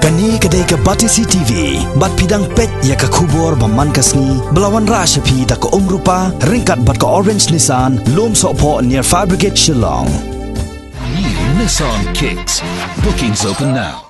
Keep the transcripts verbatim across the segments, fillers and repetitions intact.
Kane ka dei ka Batesi T V, bad phi dang peit ïa ka khubor ba man ka sngi, ba la wanrah sha phi da ka Umrupa, ryngkat bad ka Orange Nissan, Lum Sohphoh near Fire Brigade Shillong. New Nissan Kicks. Bookings open now.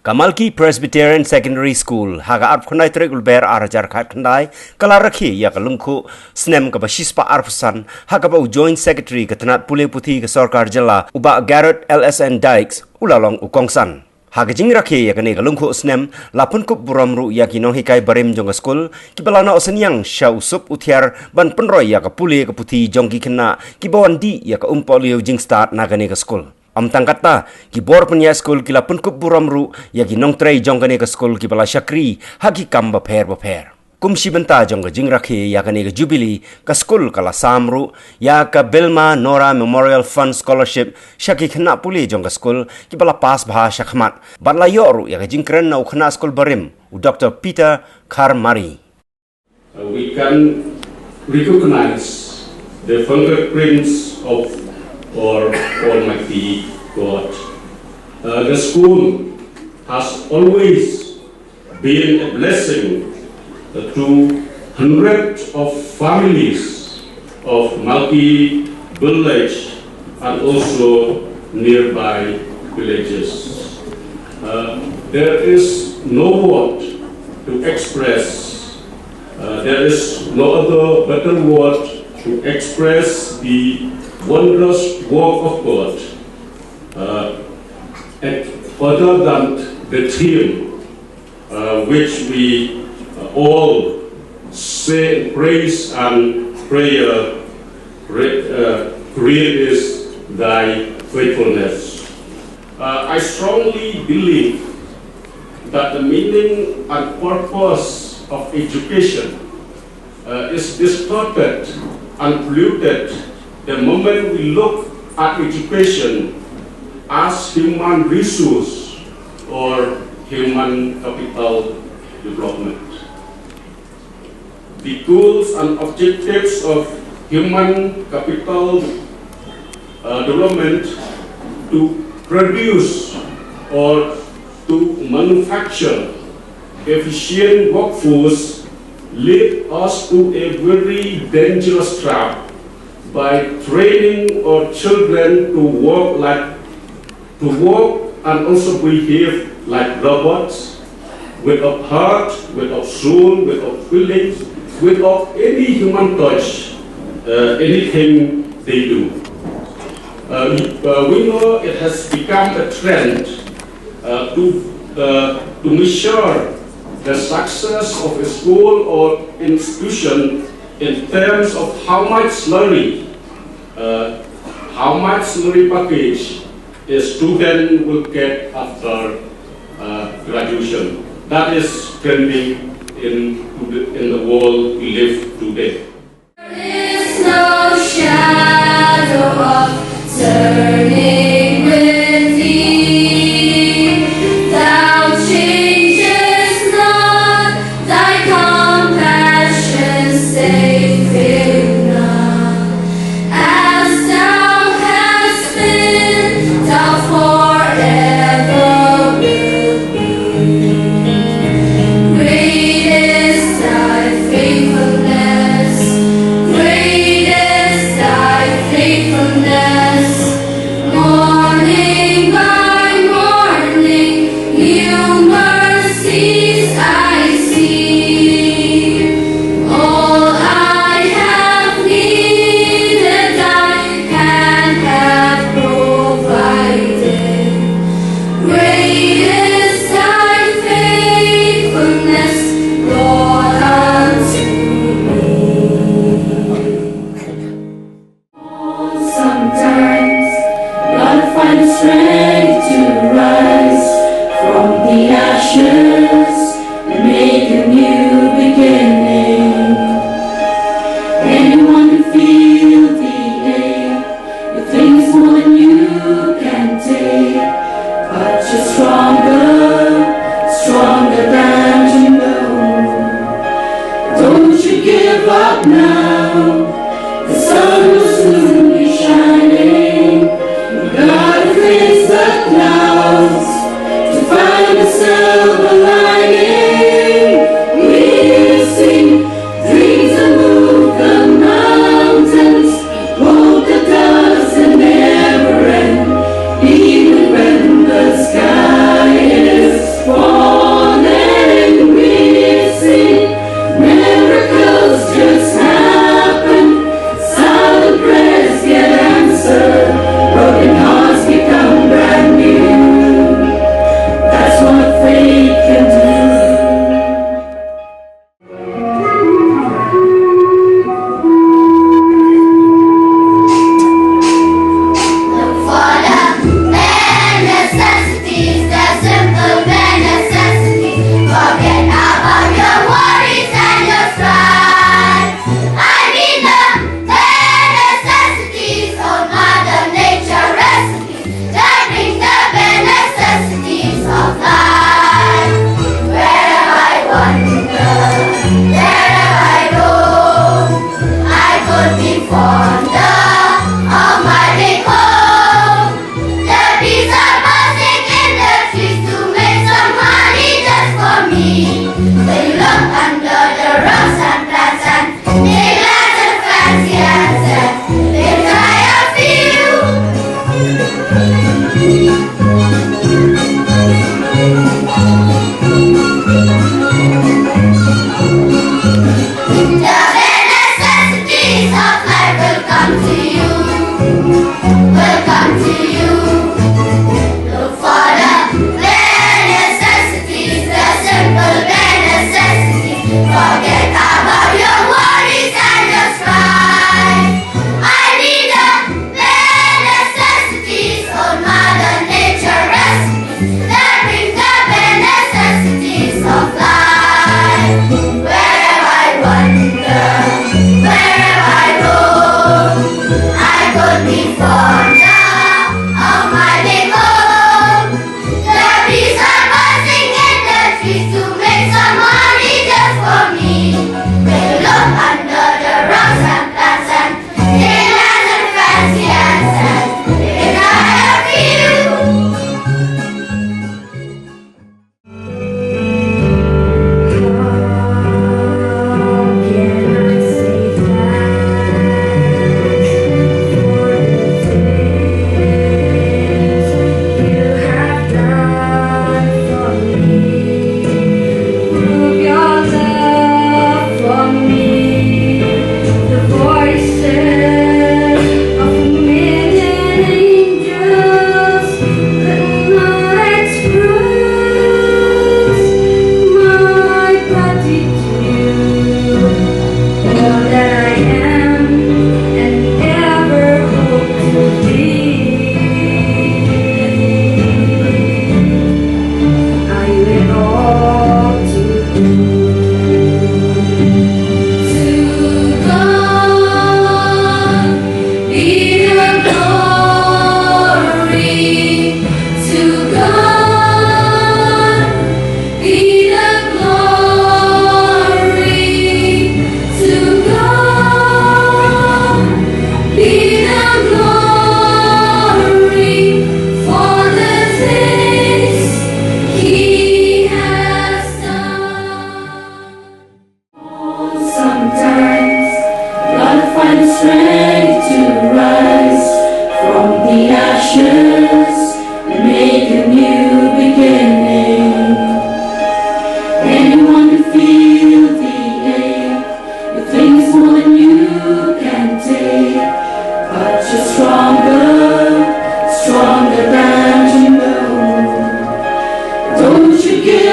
Ka Malki Presbyterian Secondary School, ha ka arphew khyndai tarik u Lber ar hajar khatkhyndai, ka la rakhe ïa ka lyngkhuh snem kaba shispah arphew san, ha kaba u Joint Secretary ka tnat pule puthi ka sorkar jylla, u Bah Garrod L S N Dykes, u la long u kongsan. Ha ka jingrakhe ïa kane ka lyngkhuh snem, la pynkup burom ruh ïa ki nonghikai barim jong ka skul, kiba la noh synñiang sha u suk u thiar ban pynroi ïa ka pule ka puthi jong ki khynnah, kiba wan dih ïa ka umpohliew jingstad na kane ka skul. Ym tang katta, ki bor pynïaid skul ki la pynkup burom ruh ïa ki nongtrei jong kane ka skul kiba la shakri ha ki kam bapher bapher. Kum shi bynta jong ka jingrakhe ïa kane ka jubili, ka skul ka la sam ruh ïa ka Bilma Nora Memorial Fund Scholarship sha ki khynnah pule jong ka skul kiba la pass bha shakhmat, bad la ïoh ruh ïa ka jingkren na u khynnah skul barim, u Doktor Peter Kharmari. Uh, we can recognize the fingerprints of our Almighty God. Uh, the school has always been a blessing to hundreds of families of Malki village and also nearby villages. Uh, there is no word to express, uh, there is no other better word to express the wondrous work of God, uh, and other than the theme, uh, which we, uh, all say in praise and prayer, re-, uh, "Great is thy faithfulness." Uh, I strongly believe that the meaning and purpose of education, uh, is distorted and polluted the moment we look at education as human resource or human capital development. The goals and objectives of human capital, uh, development to produce or to manufacture efficient workforce lead us to a very dangerous trap by training our children to work like, to work and also behave like robots, without heart, without soul, without feelings, without any human touch, uh, anything they do. Uh, we, uh, we know it has become a trend, uh, to, uh, to measure the success of a school or institution in terms of how much salary, uh, how much salary package a student will get after, uh, graduation. That is trending in, in the world we live today. There is no shadow of turning with thee. Thou changest not, thy compassions they fail not. As thou hast been, thou forever wilt be. Great is thy faithfulness, great is thy faithfulness. Morning by morning, new mercies I see. All I have needed, thy hand hath provided. Great is thy faithfulness, Lord, unto me. Sometimes God finds strength to rise from the ashes and make a new beginning. Anyone who feel the ache, you think it's more than you can take, but you're stronger, stronger than you know. Don't you give up now. The sun will soon be shining. God creates the clouds to find the sun.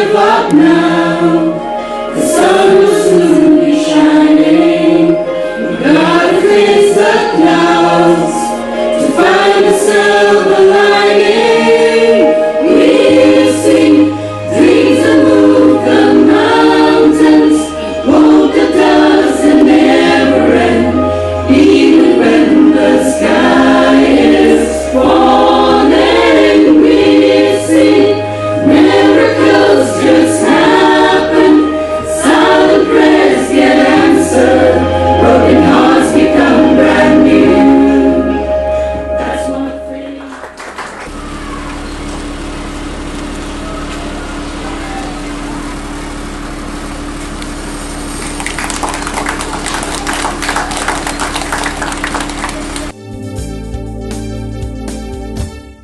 Give up now.